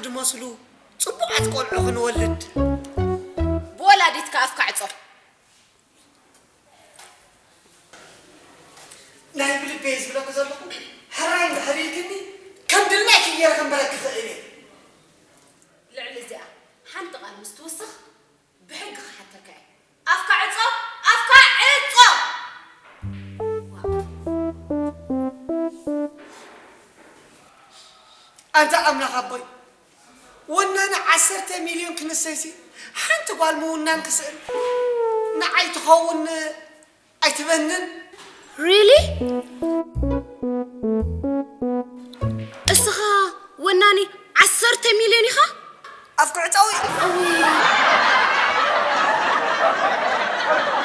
ዝመስሉ ጽቡቓት ቆልዑ ክንወልድ። ብወላዲትካ ኣፍካ ዕጾ። ናይ ብልበይ ዝብለኪ ዘለኹ፣ ሕራይ እንድሕር ኢልክኒ፣ ከም ድላይኪ ገይረ ከንብረኪ እኽእል እየ። ልዕሊ እዚኣ ሓንቲ ቃል ምስ ትውስኽ፣ ብሕጊ ክሓተካ እየ። ኣፍካ ዕጾ! ኣፍካ ዕጾ! ኣንታ ኣምላኽ ኣቦይ፣ ወናኒ ዓሰርተ ሚልዮን ክንሰይሲ፣ ሓንቲ ጓል ምውናን ክስእን፣ ንዓይ ትኸውን ኣይትበንን። Really? እስኻ ወናኒ ዓሰርተ ሚልዮን ኢኻ?